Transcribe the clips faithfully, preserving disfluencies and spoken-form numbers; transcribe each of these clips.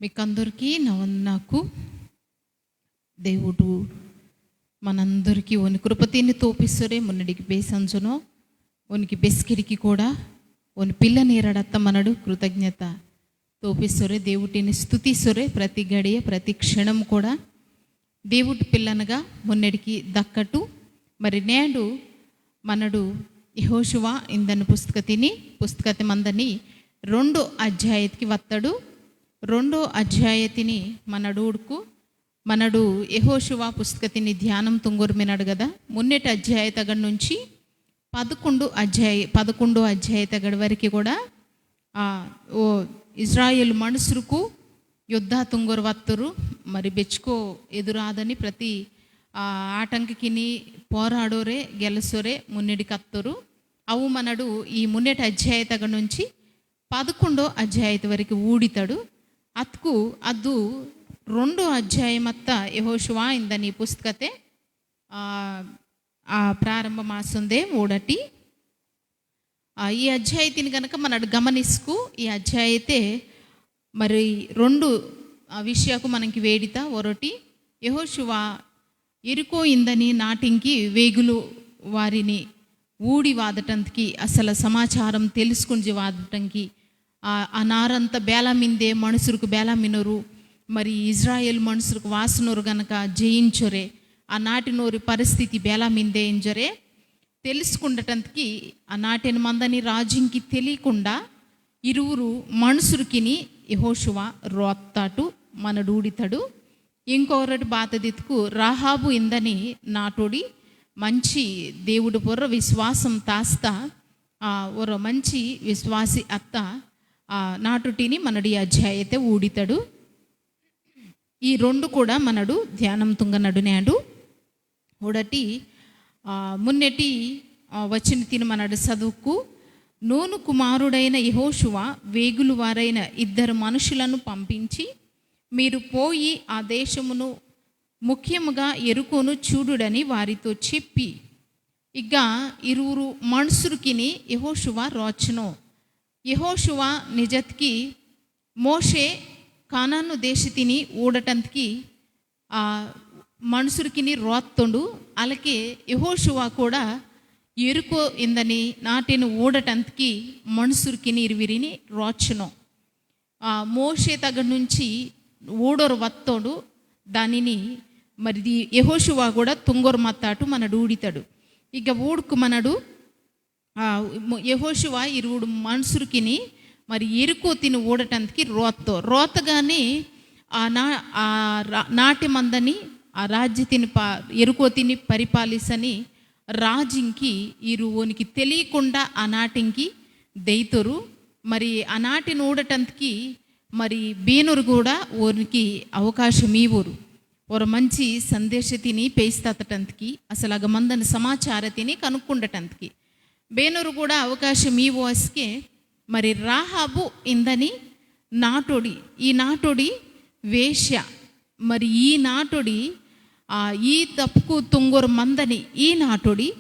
మీకందరికీ నా వందనాకు. దేవుడు మనందరికీ ఓని కృపతిని తోపిస్తురే మున్నడికి బేసంచును, ఓనికి బెస్కిడికి కూడా, ఓని పిల్ల నీరడత్త మనడు కృతజ్ఞత తోపిస్తురే, దేవుటిని స్తుతిస్తురే ప్రతి గడియ, ప్రతి క్షణం కూడా దేవుటి పిల్లనగా మున్నడికి దక్కటు. మరి నేడు మనడు యెహోషువ ఇందన పుస్తకతిని, పుస్తకతి మందని రెండో అధ్యాయతికి వత్తడు. రెండో అధ్యాయతిని మనడు ఊడుకు, మనడు యెహోషువ పుస్తకతిని ధ్యానం తుంగొరు మినడు కదా. మున్నెటి అధ్యాయ తగడ నుంచి పదకొండు అధ్యాయ, పదకొండో అధ్యాయ తగడ వరకు కూడా, ఆ, ఓ ఇస్రాయేల్ మనుషులకు యుద్ధ తుంగొరు వత్తురు, మరి బెచ్చుకో ఎదురాదని ప్రతి, ఆ, ఆటంకకిని పోరాడోరే, గెలసోరే, మున్నెడి కత్తోరు. అవు మనడు ఈ మున్నెటి అధ్యాయ తగడ నుంచి పదకొండో అధ్యాయత వరకు ఊడితడు. అత్కు అదు రెండో అధ్యాయమత్త యెహోషువ ఇందని పుస్తకతే, ఆ, ఆ, ప్రారంభమాసుందే ఊడటి. ఆ, ఈ అధ్యాయతిని గనక మనడు గమనిస్కు, ఈ అధ్యాయతే మరి రెండు, ఆ, విషయాకు మనకి వేడిత. ఒరొటి, యెహోషువ ఎరికో ఇందని నాటింకి వేగులు వారిని ఊడి వాదటంతకి, అసలు సమాచారం తెలుసుకుంజి వాదటంకి, ఆ, ఆ నారంత బేల మిందే, మనుషులకు బేల మినరు, మరి ఇస్రాయేల్ మనుషులకు వాసనరు గనక జయించొరే, ఆ నాటినోరి పరిస్థితి బేల మిందే ఇంజొరే తెలుసుకుండటంతకి, ఆ నాటిన మందని రాజింకి తెలియకుండా ఇరువురు మనుషులకిని యెహోషువ రోత్తాటు మనడు ఊడితడు. ఇంకొరటి బాతదిత్కు రాహాబు ఇందని నాటోడి మంచి దేవుడు పొర్ర విశ్వాసం తాస్తా, ఆ, ఒరో మంచి విశ్వాసి అత్త, ఆ, నాటోటిని మనడి అధ్యాయతే ఊడితడు. ఈ రెండు కూడా మనడు ధ్యానం తుంగనడు నేడు. ఊడటి, ఆ, మున్నెటి, ఆ, వచనతిని మనడు చదువుకు, నూను కుమారుడైన యెహోషువ వేగులు వారైన ఇద్దరు మనుషులను పంపించి, మీరు పోయి ఆ దేశమును, ముఖ్యముగా ఎరుకోను చూడుడని వారితో చెప్పి, ఇక ఇరువురు మనుషులకిని యెహోషువ రోచను. యెహోషువ నిజత్కి మోషే కానాను దేశతిని ఊడటంతకి ఆ మనుషులకిని రోత్తొండు, అలాగే యెహోషువ కూడా ఎరుకో ఇందని నాటిని ఊడటంతకి మనుషులకిని ఇరువిరిని రోచను. ఆ మోషే తగ నుంచి ఊడొరు వత్తోడు, దానిని మరి యెహోషువ కూడా తుంగొరు మత్తాటు మనడు ఊడితడు. ఇక ఊడుకు మనడు, ఆ, మొ-, యెహోషువ ఇరువుడు మనుషులకిని మరి ఎరుకో తిని ఊడటంతకి రోత్తో. రోతగానే ఆ నా-, ఆ రా-, నాటి మందని ఆ రాజ్య తిని పా-, ఎరుకో తిని పరిపాలిసని రాజింకి ఇరు ఓనికి తెలియకుండా ఆ నాటింకి దెయితొరు. మరి ఆ నాటిని ఊడటంతకి మరి బీనొరు కూడా ఓనికి అవకాశం ఈవొరు. ఒరో మంచి సందేశ తిని పేయిస్తతటంతకి, అసలు అగ మందని సమాచార తిని కనుక్కుండటంతకి బేనొరు కూడా అవకాశం ఈవో అస్కే. మరి రాహాబు ఇందని నాటోడి, ఈ నాటోడి వేశ్య, మరి ఈ నాటోడి, ఆ, ఈ తప్పుకు తుంగొరు మందని ఈ నాటోడి,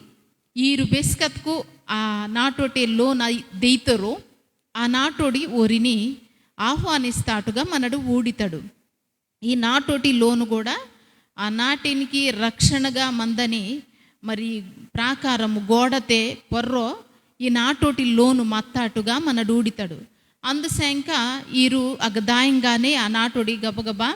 ఈరు బెస్కత్కు ఆ నాటోటే లోన్ అయి-, దెయితొరో, ఆ నాటోడి ఓరిని ఆహ్వానిస్తాటుగా మనడు ఊడితడు. ఈ నాటోటి లోను కూడా ఆ నాటినికి రక్షణగా మందని మరి ప్రాకారము గోడతే పొర్రో ఈ నాటోటి లోను మత్తాటుగా మనడు ఊడితడు. అందుసేంక ఈరు అగదాయంగానే ఆ నాటోడి గబగబా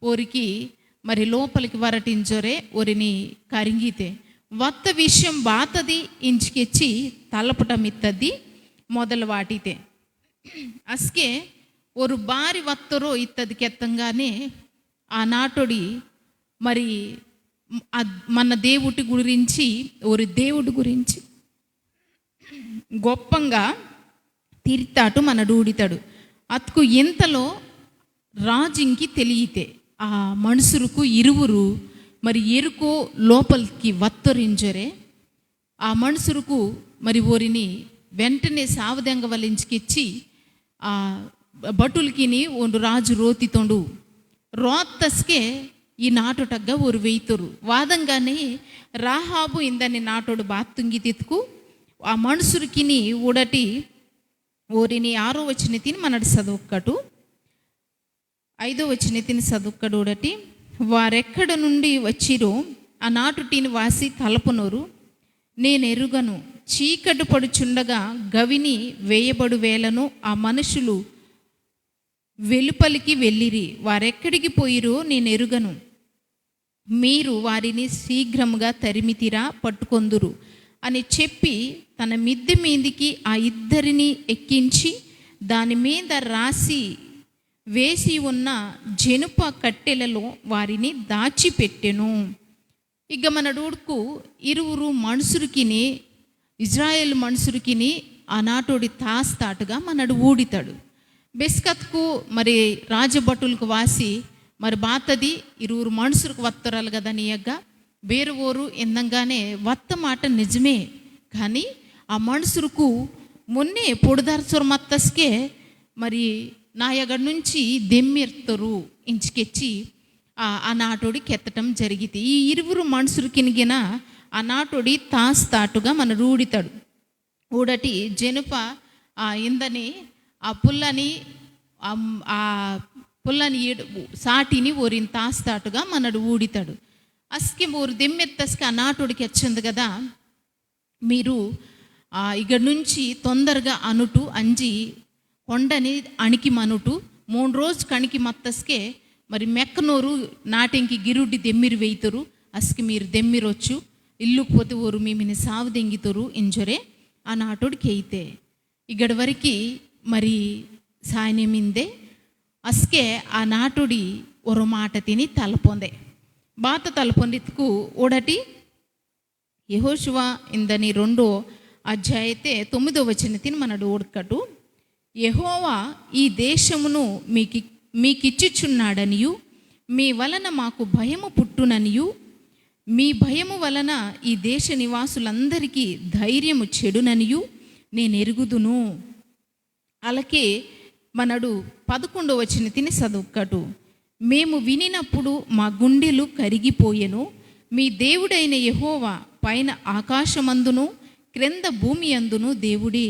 ఓరికి మరి లోపలికి వరటించొరే ఓరిని కరింగితే. వత్త విషయం బాతది ఇంచికెచ్చి తలపటం ఇత్తది మొదలు వాటితే. అస్కే ఒరు బారి వత్తరో ఇత్తది కెత్తంగానే ఆ నాటోడి మరి అద్-, మన దేవుటి గురించి, ఒరు దేవుడి గురించి గొప్పంగా తిరితాటు మనడు ఊడితడు. అత్కు ఇంతలో రాజింకి తెలియితే ఆ మనుషులకు ఇరువురు మరి ఎరుకో లోపలికి వత్తరించరే. ఆ మనుషులకు మరి ఓరిని వెంటనే సావదెంగ వలించికెచ్చి ఆ బటులకిని ఓండు రాజు రోతితోండు. రోత్తస్కే ఈ నాటోటగ్గా ఓరు వెయితొరు. వాదంగానే రాహాబు ఇందని నాటోడు బాత్తుంగి తిత్కు ఆ మనుషులకిని ఊడటి ఓరిని ఆరో వచనతిని మనడు చదవక్కటు. ఐదో వచనతిని సదుక్కడోడటి, వారెక్కడ నుండి వచ్చిరో ఆ నాటుటిని వాసి తలపునోరు నేనెరుగను. చీకటి పడుచుండగా గవిని వేయబడు వేళను ఆ మనుషులు వెలుపలికి వెళ్ళిరి. వారెక్కడికి పోయిరో నేనెరుగను. మీరు వారిని శీఘ్రముగా తరిమితిరా పట్టుకొందురు అని చెప్పి, తన మిద్దె మీదికి ఆ ఇద్దరిని ఎక్కించి, దాని మీద రాసి వేసి ఉన్న జనుప కట్టెలలో వారిని దాచిపెట్టెను. ఇక మనడు ఊడుకు ఇరువురు మనుషులకిని, ఇజ్రాయేల్ మనుషులకిని ఆ నాటోడి తాస్తాటుగా మనడు ఊడితాడు. బెస్కత్కు మరి రాజభటులకు వాసి మరి బాతది ఇరువురు మనుషులకు వత్తరాలు కదా నీయగ్గా వేరు ఓరు ఎందంగానే వత్త మాట నిజమే. కానీ ఆ మనుషులకు మొన్నే పొడుదార్చొరు మత్తస్కే మరి నా ఎగడ నుంచి దెమ్మిర్తరు ఇంచుకెచ్చి ఆ, ఆ నాటోడి కెత్తటం జరిగితే, ఈ ఇరువురు మనుషులు కినిగిన ఆ నాటోడి తాస్తాటుగా మనడు ఊడితాడు. ఊడటి జనుప ఆ ఇందని ఆ పుల్లని ఆ, ఆ పుల్లని ఈడు సాటిని ఓరిని తాస్తాటుగా మనడు ఊడితాడు. అస్కి ఓరు దెమ్మెత్తస్కి ఆ నాటోడికి వచ్చింది కదా, మీరు ఆ, ఇక నుంచి తొందరగా అనుటు అంజి కొండని అణికి మనుటు మూడు రోజు కణికి మత్తస్కే మరి మెక్కనోరు నాటెంకి గిరుడ్డి దెమ్మిరి వెయితరు. అస్కి మీరు దెమ్మిరొచ్చు, ఇల్లుకు పోతే ఓరు మీమిని సావు దెంగితరు ఇంజొరే ఆ నాటోడు కేయితే. ఇగడ వరకు మరి సాయనేమిందే అస్కే ఆ నాటోడి ఒరో మాట తిని తలపొందే. బాత తలపొందిత్కు ఓడటి యెహోషువ ఇందని రెండో అధ్యాయతే తొమ్మిదో వచనతిని మనడు ఓడ్కటు. యెహోవా ఈ దేశమును మీకి-, మీకిచ్చుచున్నాడనియు, మీ వలన మాకు భయము పుట్టుననియు, మీ భయము వలన ఈ దేశ నివాసులందరికీ ధైర్యము చెడుననియు నేనెరుగుదును. అలాగే మనడు పదకొండవ వచనతిని చదువుకటు. మేము వినినప్పుడు మా గుండెలు కరిగిపోయెను. మీ దేవుడైన యెహోవా పైన ఆకాశమందును క్రింద భూమి అందును దేవుడే.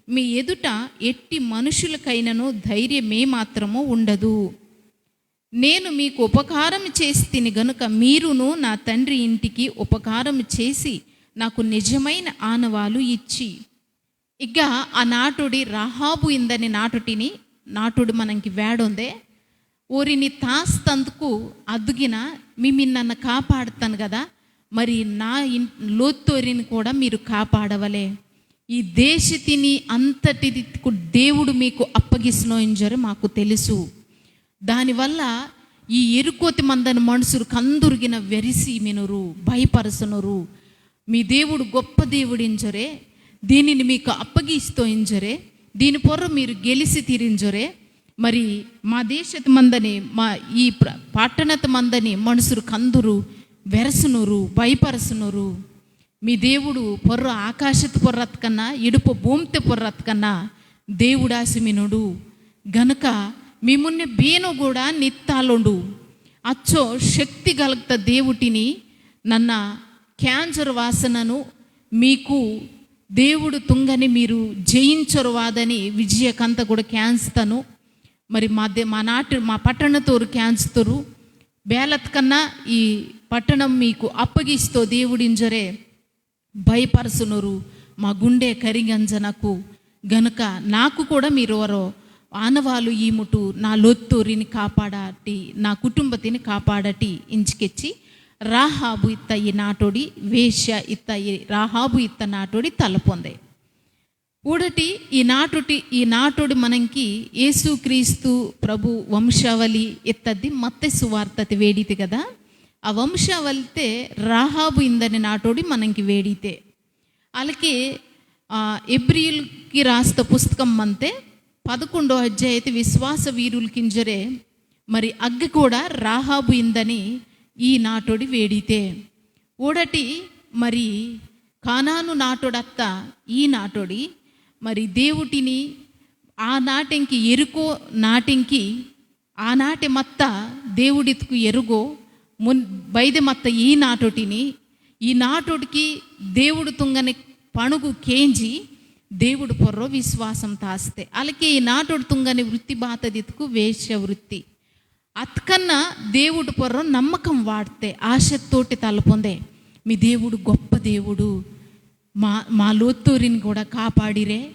మీ ఎదుట ఎట్టి మనుషులకైనను ధైర్యమే మాత్రము ఉండదు. నేను మీకు ఉపకారం చేస్తిని గనుక మీరును నా తండ్రి ఇంటికి ఉపకారం చేసి నాకు నిజమైన ఆనవాలు ఇచ్చి. ఇక ఆ నాటుడి రాహాబు ఇందని నాటుటిని నాటుడు మనంకి వేడొందే. ఓరిని తాస్తందుకు అదుగిన మిమ్మిని నన్న కాపాడుతాను కదా, మరి నా ఇన్-, లోత్తోరిని కూడా మీరు కాపాడవలే. ఈ దేశతిని అంతటిదికు దేవుడు మీకు అప్పగిసినో ఇంజరే మాకు తెలుసు. దానివల్ల ఈ ఎరుకోతి మందని మనుషులు కందురుగిన వెరిసి మినురు, భయపరచునురు. మీ దేవుడు గొప్ప దేవుడింజరే, దీనిని మీకు అప్పగిస్తో ఇంజరే, దీని పొర్ర మీరు గెలిసి తీరింజరే. మరి మా దేశత మందని, మా ఈ ప్ర-, పట్టణత మందని మనుషులు కందురు, వెరసునురు, భయపరచునురు. మీ దేవుడు పొర్ర ఆకాశత పొర్రత్కన్నా, ఇడుపు భూమిత పొర్రత్కన్నా దేవుడాసి మినుడు. గనుక మీ మున్నే బేనో కూడా నిత్తాలుండు. అచ్చో శక్తి గలగత దేవుటిని నన్న క్యాన్సర్ వాసనను మీకు దేవుడు తుంగని మీరు జయించరు వాదని విజయకంత కూడా క్యాన్స్తను. మరి మా దే-, మా నాటు, మా పట్టణతోరు క్యాన్స్తరు. బేలత్కన్నా ఈ పట్టణం మీకు అప్పగిస్తో దేవుడింజరే భయపరచునురు. మా గుండె కరిగంజనకు గనుక నాకు కూడా మీరు వరో ఆనవాలు ఈముటు నా లొత్తోరిని కాపాడటి, నా కుటుంబతిని కాపాడటి ఇంచుకెచ్చి రాహాబు ఇత్త ఈ నాటోడి, వేశ్య ఇత్త ఈ రాహాబు ఇత్త నాటోడి తలపొందే. ఊడటి ఈ నాటోటి, ఈ నాటోడి మనంకి యేసుక్రీస్తు ప్రభు వంశావళి ఎత్తద్ది మత్తయి సువార్తతి వేడితి కదా. ఆ వంశావళితే రాహాబు ఇందని నాటోడి మనంకి వేడితే. అలాగే, ఆ, ఎబ్రియుల్కి రాస్త పుస్తకం మంతే పదకొండో అధ్యాయతి విశ్వాస వీరులకింజరే మరి అగ్గి కూడా రాహాబు ఇందని ఈ నాటోడి వేడితే. ఓడటి మరి కానాను నాటోడత్త ఈ నాటోడి మరి దేవుటిని ఆ నాటెంకి ఎరుకో నాటెంకి ఆ నాటె మత్త దేవుడిత్కు ఎరుగో మున్ బైదె మత్త ఈ నాటోటిని ఈ నాటోడికి దేవుడు తుంగని పణుగు కేంజి దేవుడు పొర్రో విశ్వాసం తాస్తే. అలాగే ఈ నాటోడు తుంగని వృత్తి బాతదిత్కు వేశ్య వృత్తి. అత్కన్న దేవుడు పొర్రొ నమ్మకం వాడ్తే ఆశతోటి తలపొందే. మీ దేవుడు గొప్ప దేవుడు. మా, మా లోత్తోరిని కూడా కాపాడిరే.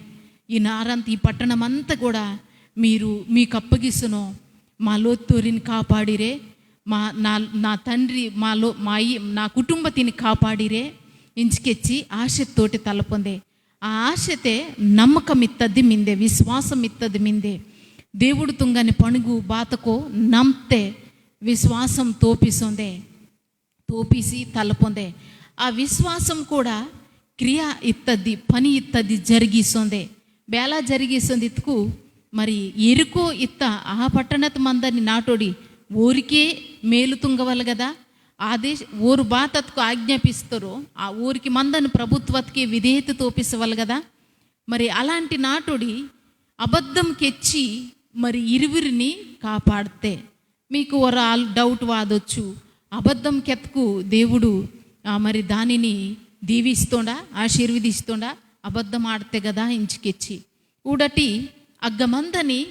ఈ నారంత, ఈ పట్టణమంతా కూడా మీరు మీకు అప్పగిస్తును. మా లోత్తోరిని కాపాడిరే. మా, నా, నా తండ్రి, మా లో-, మా ఈ-, నా కుటుంబతిని కాపాడిరే. ఇంచుకెచ్చి ఆశతోటి తలపొందే. ఆ ఆశతే నమ్మకం ఇత్తది మిందే, విశ్వాసం ఇత్తది మిందే. దేవుడు తుంగని పణుగు బాతకో నమ్తే విశ్వాసం తోపిసొందే, తోపిసి తలపొందే. ఆ విశ్వాసం కూడా క్రియ ఇత్తది, పని ఇత్తది జరిగిసొందే. బేలా జరిగిసొందిత్కు మరి ఎరికో ఇత్త ఆ పట్టణత మందని నాటోడి ఓరికే మేలు తుంగవలగదా? ఆదేశ ఓరు బాతత్కు ఆజ్ఞాపిస్తారో ఆ ఊరికి మందని ప్రభుత్వత్కే విధేయత తోపిసవలగదా? మరి అలాంటి నాటోడి అబద్ధం కెచ్చి మరి ఇరువురిని కాపాడితే మీకు ఒరాల్ డౌట్ వాదొచ్చు. అబద్ధం కెత్కు దేవుడు ఆ, మరి దానిని దీవిస్తోండా, ఆశీర్వదిస్తోండా? అబద్ధం ఆడితే కదా ఇంచుకెచ్చి ఊడటి అగ్గమందని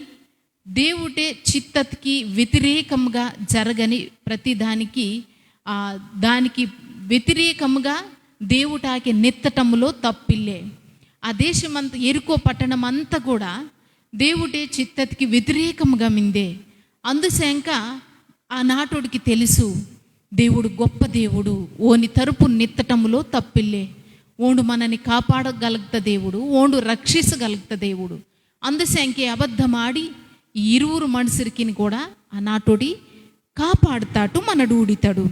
దేవుటే చిత్తత్కి వ్యతిరేకంగా జరగని ప్రతి దానికి, ఆ, దానికి వ్యతిరేకంగా దేవుటాకి నెత్తటములో తప్పిల్లే. ఆ దేశమంతా, ఎరికో పట్టణమంతా కూడా దేవుటే చిత్తత్కి వ్యతిరేకంగా మిందే. అందుసేంక ఆ నాటోడికి తెలుసు, దేవుడు గొప్ప దేవుడు, ఓని తరపు నెత్తటములో తప్పిల్లే. ఓండు మనని కాపాడగలుగుత దేవుడు, ఓండు రక్షిసగలుగుత దేవుడు. అందుసేంకే అబద్ధమాడి ఈ ఇరువురు మనుషులకిని కూడా ఆ నాటోడి కాపాడుతాటు మనడు ఊడితాడు.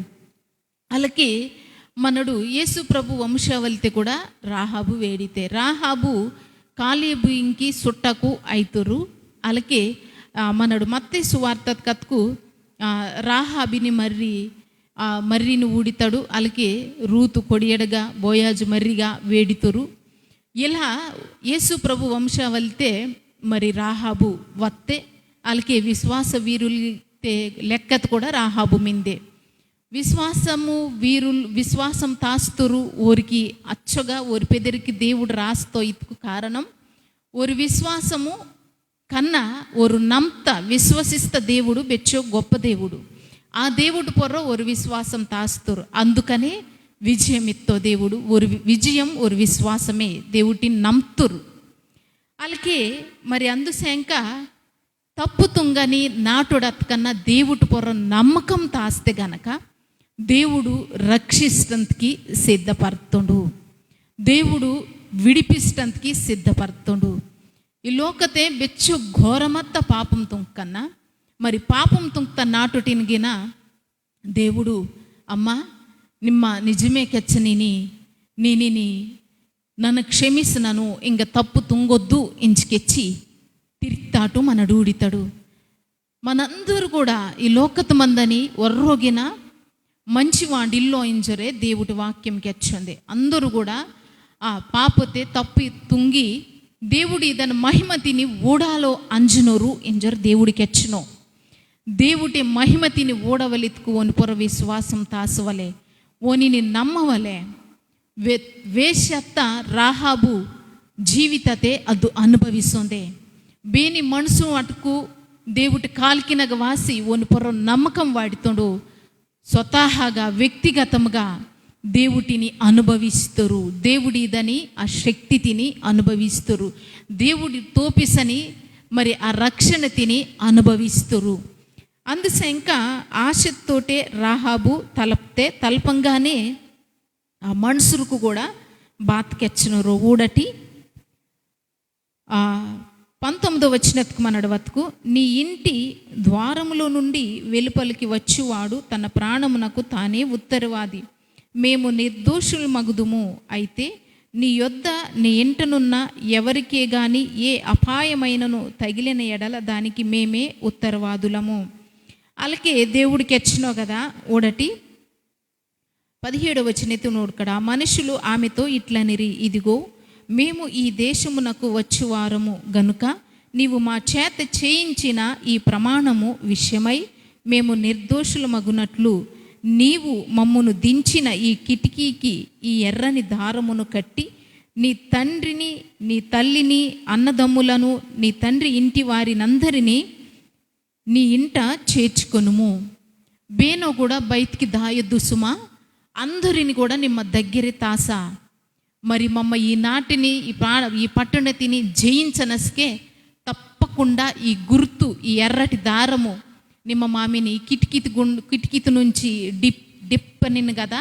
అలాగే మనడు యేసు ప్రభు వంశావళితే కూడా రాహాబు వేడితే. రాహాబు కాలేబు ఇంకి సుట్టకు అయితురు. అలాగే, ఆ, మనడు మత్తయి సువార్త కత్కు, ఆ, రాహాబిని మర్రి, ఆ, మర్రిని ఊడితాడు. అలాగే రూతు కొడియడగా బోయాజు మర్రిగా వేడితురు. ఇలా యేసు ప్రభు వంశావళితే మరి రాహాబు వత్తే, అలాగే విశ్వాస వీరులతే లెక్కత కూడా రాహాబు మిందే. విశ్వాసము వీరుల్-, విశ్వాసం తాస్తురు ఓరికి అచ్చగా ఓరి పెదరికి దేవుడు రాస్తో ఇత్కు కారణం, ఓరి విశ్వాసము కన్నా ఓరు నమ్త, విశ్వసిస్త దేవుడు బెచ్చో గొప్ప దేవుడు. ఆ దేవుడు పొర్రొ ఓరు విశ్వాసం తాస్తురు. అందుకనే విజయం ఇత్తో దేవుడు. ఓరు వి-, విజయం ఓరు విశ్వాసమే. దేవుటిని నమ్తురు. అలాగే మరి అందుసేంక తప్పు తుంగని నాటోడత్కన్నా దేవుటి పొర్రొ నమ్మకం తాస్తే గనక దేవుడు రక్షిస్తంత్కి సిద్ధపడుతుండు. దేవుడు విడిపిస్తంత్కి సిద్ధపడుతుండు. ఈ లోకతే బెచ్చు ఘోరమత్త పాపం తుంకన్నా, మరి పాపం తుంక్త నాటోటిని గిన దేవుడు, "అమ్మా, నిమ్మ నిజమే కెచ్చనిని, నినిని నన్న క్షమిసినను, ఇంక తప్పు తుంగొద్దు" ఇంచి కెచ్చి తిరితాటు మనడు ఊడితాడు. మనందరూ కూడా ఈ లోకత మందని వర్రోగిన మంచి వాడిల్లో ఇంజరే దేవుడి వాక్యం కెచ్చంది. అందరూ కూడా ఆ పాపతే తప్పి తుంగి దేవుడు ఇదని మహిమ తిని ఊడాలో అంజనోరు ఇంజరు దేవుడు కెచ్చనో. దేవుడి మహిమ తిని ఊడవలిత్కు ఓని పొర విశ్వాసం తాసవలే, ఓనిని నమ్మవలే. వే-, వేశ్యత్త రాహాబు జీవితతే అదు అనుభవిస్తోందే. బేని మనసు అటుకు దేవుటి కాల్కినగ వాసి ఓని పొర నమ్మకం వాడితోండు. స్వతహాగా, వ్యక్తిగతముగా దేవుటిని అనుభవిస్తురు. దేవుడిదని ఆ శక్తి తిని అనుభవిస్తురు. దేవుడి తోపిసని మరి ఆ రక్షణ తిని అనుభవిస్తురు. అందుసేంక ఆశతోటే రాహాబు తలప్తే తలపంగానే ఆ మనుషులకు కూడా బాత్ కెచ్చనరు ఊడటి. ఆ, పంతొమ్మిదో వచనత్కు మనడు వత్కు, "నీ ఇంటి ద్వారములో నుండి వెలుపలికి వచ్చువాడు తన ప్రాణమునకు తానే ఉత్తరవాది. మేము నిర్దోషులు మగుదుము. అయితే నీ యొద్ద నీ ఇంటనున్న ఎవరికే గాని ఏ అపాయమైనను తగిలిన ఎడల దానికి మేమే ఉత్తరవాదులము." అలాగే దేవుడు కెచ్చినో కదా ఊడటి. పదిహేడవ వచనెత్తు నోడ్కడ, మనుషులు ఆమెతో ఇట్లనిరి, "ఇదిగో, మేము ఈ దేశమునకు వచ్చువారము గనుక నీవు మా చేత చేయించిన ఈ ప్రమాణము విషయమై మేము నిర్దోషులమగునట్లు నీవు మమ్మును దించిన ఈ కిటికీకి ఈ ఎర్రని దారమును కట్టి నీ తండ్రిని, నీ తల్లిని, అన్నదమ్ములను, నీ తండ్రి ఇంటి వారినందరినీ నీ ఇంట చేర్చుకొనుము. బేనో కూడా బయటికి దాయొద్దు సుమా, అందరిని కూడా నిమ్మ దగ్గరే తాసా. మరి మమ్మ ఈ నాటిని, ఈ పా-, ఈ పట్టణతిని జయించనస్కే తప్పకుండా ఈ గుర్తు, ఈ ఎర్రటి దారము నిమ్మ మామిని కిటికీతి గుం-, కిటికీతి నుంచి డిప్-, డిప్పనిన్ కదా,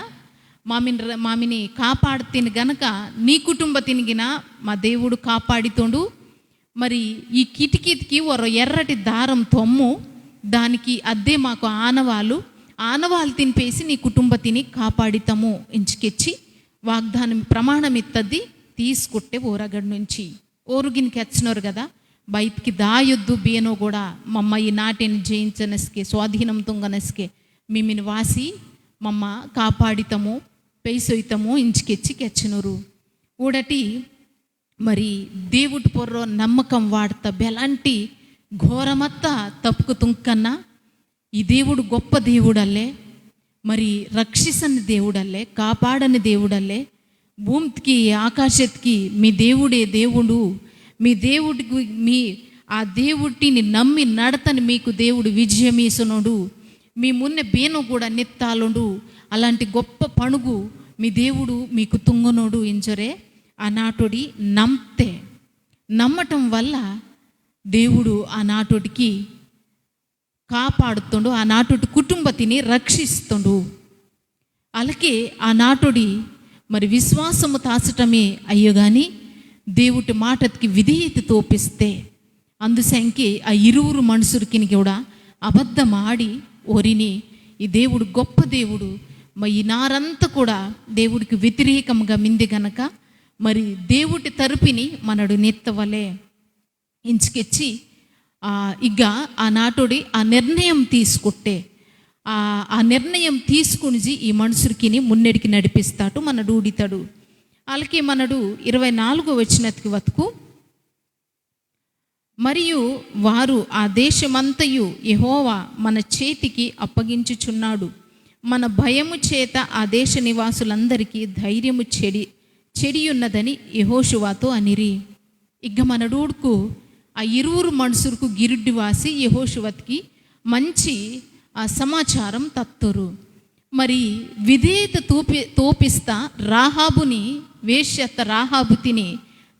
మామిని ర-, మామిని కాపాడుతిని గనక నీ కుటుంబ తినిగిన మా దేవుడు కాపాడితోండు. మరి ఈ కిటికీతికి ఒరో ఎర్రటి దారం తొమ్ము, దానికి అద్దే మాకు ఆనవాలు, ఆనవాలు తినిపేసి నీ కుటుంబ తిని కాపాడితము ఇంచుకెచ్చి వాగ్దానం ప్రమాణం ఇత్తది. తీసుకుంటే ఓరగడ నుంచి ఓరుగిని కెచ్చినోరు కదా, బయటికి దాయొద్దు. బేనో కూడా మమ్మ ఈ నాటిని జయించనస్కే, స్వాధీనం తుంగనస్కే మిమ్మిని వాసి మమ్మ కాపాడితము, పెయిసొయితము ఇంచుకెచ్చి కెచ్చినోరు. ఊడటి మరి దేవుటి పొర్రో నమ్మకం వాడత బెలాంటి ఘోరమత్త తప్పుకు తుంకన్నా, ఈ దేవుడు గొప్ప దేవుడల్లే, మరి రక్షిసని దేవుడల్లే, కాపాడని దేవుడల్లే, భూమికి ఆకాశత్కి మీ దేవుడే దేవుడు, మీ దేవుడికి మీ ఆ దేవుడిని నమ్మి నడతని మీకు దేవుడు విజయమీసునోడు, మీ మున్నె బేనో కూడా నెత్తాలోండు, అలాంటి గొప్ప పణుగు మీ దేవుడు మీకు తుంగనోడు ఇంజొరే ఆ నాటోడి నమ్తే. నమ్మటం వల్ల దేవుడు ఆ నాటోడికి కాపాడుతుండు, ఆ నాటోడి కుటుంబతిని రక్షిస్తుండు. అలాగే ఆ నాటోడి మరి విశ్వాసము తాచటమే అయ్యో గాని దేవుటి మాటకి విధేయత తోపిస్తే అందుసంకే ఆ ఇరువురు మనుషులకిని కూడా అబద్ధమాడి ఓరిని ఈ దేవుడు గొప్ప దేవుడు, మరి ఈ నారంతా కూడా దేవుడికి వ్యతిరేకంగా మింది గనక మరి దేవుటి తరపుని మనడు నెత్తవలే. ఇంచుకెచ్చి ఆ ఇక ఆ నాటోడి ఆ నిర్ణయం తీసుకుంటే ఆ ఆ నిర్ణయం తీసుకుని ఈ మనుషులకిని మున్నెడికి నడిపిస్తాడు, మనడు ఊడితాడు. అలాగే మనడు ఇరవై నాలుగో వచనతికి వతుకు, మరియు వారు ఆ దేశమంతయు యెహోవా మన చేతికి అప్పగించుచున్నాడు, మన భయము చేత ఆ దేశ నివాసులందరికీ ధైర్యము చెడి చెడియున్నదని యెహోషువతో అనిరి. ఇగ్గ మనడూడ్కు ఆ ఇరువురు మనుషులకు గిరుడ్డి వాసి యెహోషువత్కి మంచి ఆ సమాచారం తత్తరు. మరి విధేయత తోపి తోపిస్తా రాహాబుని, వేశ్యత్త రాహాబు తిని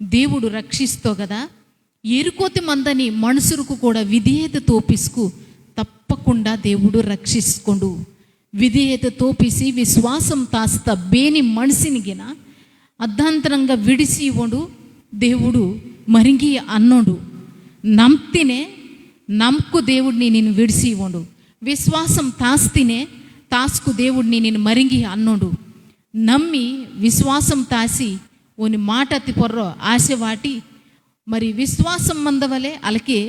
దేవుడు రక్షిస్తో కదా. ఎరుకోతి మందని మనుషులకు కూడా విధేయత తోపిస్కు తప్పకుండా దేవుడు రక్షిస్కొండు. విధేయత తోపిసి విశ్వాసం తాస్త బేని మనిషినిగిన అర్ధాంతరంగా విడిసి ఇవ్వండు. దేవుడు మరింగి అన్నోడు. నమ్తినే నమ్కు దేవుడిని నేను విడిసి ఇవ్వండు. విశ్వాసం తాస్తినే తాస్కు దేవుడిని నేను మరింగి అన్నోడు. నమ్మి విశ్వాసం తాసి ఓని మాటతి పొర్రో ఆశ వాటి. మరి విశ్వాసం మందవలే అలకే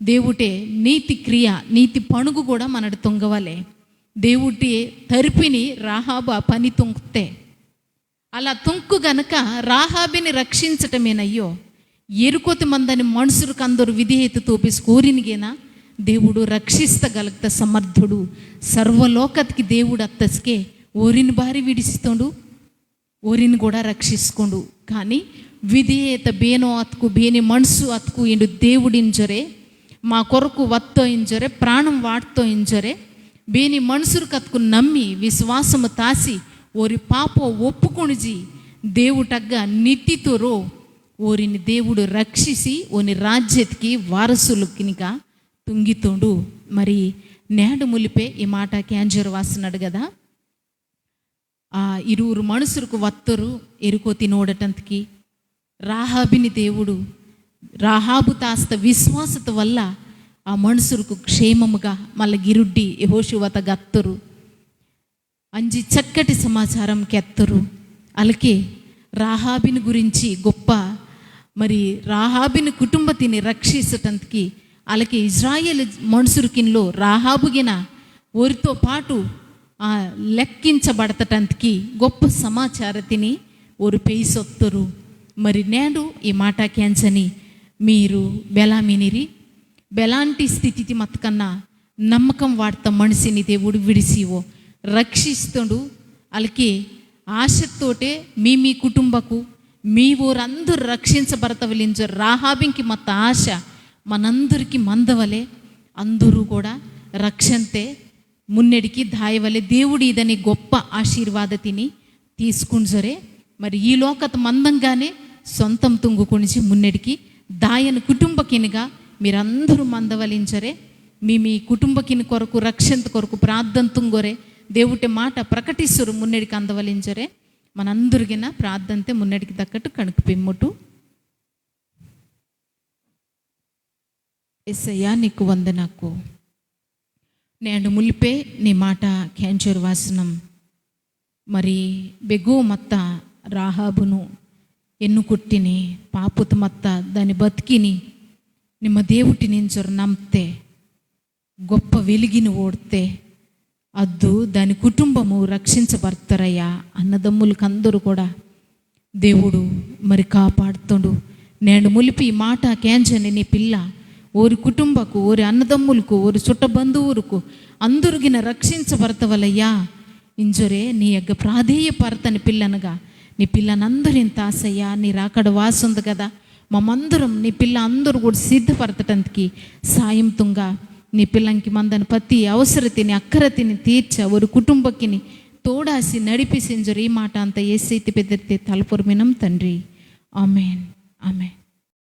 దేవుటే నీతి క్రియ, నీతి పణుగు కూడా మనడు తుంగవలే. దేవుటే తరిపిని రాహాబు ఆ పని తుంక్తే. అలా తుంకు గనక రాహాబిని రక్షించటమేనయ్యో. ఎరుకోతి మందని మనుషులకు అందరూ విధేయత తోపిసి కోరినిగేనా దేవుడు రక్షిస్తగలగత సమర్థుడు. సర్వలోకతికి దేవుడు అత్తస్కే ఓరిని బారి విడిసితోండు, ఓరిని కూడా రక్షిస్కొండు. కానీ విధేయత బేనో అతుకు, బేని మనసు అతుకు ఇండు దేవుడింజొరే, మా కొరకు వత్తో ఇంజొరే, ప్రాణం వాట్తో ఇంజొరే, బేని మనుషులు కతుకు నమ్మి విశ్వాసము తాసి ఓరి పాపో ఒప్పుకొనిజి దేవుటగ్గ నిత్తితురో ఓరిని దేవుడు రక్షిసి ఓని రాజ్యతికి వారసులకినిగా తుంగితోండు. మరి నేడు ములిపే ఈ మాట కేంజర్ వాసనడు కదా. ఆ ఇరువురు మనుషులకు వత్తరు ఎరుకో తినోడటంతకి రాహాబిని దేవుడు రాహాబు తాస్త విశ్వాసత వల్ల ఆ మనుషులకు క్షేమముగా మళ్ళీ గిరుడ్డి యెహోషువత గత్తరు. అంజి చక్కటి సమాచారం కెత్తరు. అలాగే రాహాబిని గురించి గొప్ప మరి రాహాబిని కుటుంబతిని రక్షించటంతకి అలాగే ఇజ్రాయేల్ మనుషులకిన్లో రాహాబుగిన ఓరితో పాటు ఆ లెక్కించబడతటంతకి గొప్ప సమాచారతిని ఓరు పేయిసొత్తరు. మరి నేడు ఈ మాట కేంచని మీరు బెలామినిరి. బెలాంటి స్థితితి మతకన్నా నమ్మకం వాడత మనిషిని దేవుడు విడిసివో రక్షిస్తుండు. అలాగే ఆశతోటే మీ మీ కుటుంబకు మీ ఊరందరూ రక్షించబడతవలించు రాహాబింకి మత్త ఆశ మనందరికీ మందవలే. అందరూ కూడా రక్షంతే మున్నెడికి దాయవలె. దేవుడు ఇదని గొప్ప ఆశీర్వాద తిని తీసుకుంజొరే. మరి ఈ లోకత మందంగానే సొంతం తుంగుకునిచి మున్నెడికి దాయన కుటుంబకినిగా మీరందరూ మందవలించరే. మీ మీ కుటుంబకిని కొరకు రక్షంత కొరకు ప్రార్థన తుంగొరే. దేవుటే మాట ప్రకటిస్తురు మున్నెడికి అందవలించరే. మనందరిగిన ప్రార్థనతే మున్నెడికి దక్కట్టు కణుకు పిమ్ముటు. ఎస్సయ్యా, నీకు వందనకు. నేను ములిపే నీ మాట కేంజరు వాసనం. మరి బెగు మత్త రాహాబును ఎన్నుకుట్టిని, పాపుత మత్త దాని బతికిని, నిమ్మ దేవుటిని ఇంజరు నమ్తే, గొప్ప వెలిగిని ఓడ్తే, అద్దు దాని కుటుంబము రక్షించబడతారయ్యా. అన్నదమ్ములకందరూ కూడా దేవుడు మరి కాపాడుతుండు. నేను ములిపి ఈ మాట కేంజని నీ పిల్ల, ఓరి కుటుంబకు, ఓరి అన్నదమ్ములకు, ఓరి చుట్ట బంధువులకు అందరుగిన రక్షించబడతవలయ్యా. ఇంజొరే నీ యొక్క ప్రాధేయ పరతని పిల్లనగా నీ పిల్లనందరిని తాసయ్యా. నీ రాకడ వాసుంది కదా, మమ్మందరం నీ పిల్ల అందరూ కూడా సిద్ధపరచడానికి సాయం తుంగా. నీ పిల్లంకి మందని ప్రతి అవసరతిని, అక్కరతిని తీర్చ, ఒరు కుటుంబకిని తోడాసి నడిపిసింజరు. ఈ మాట అంత ఏసైతి పెదిరితే తలపొరమినం తండ్రి. ఆమెన్. ఆమెన్.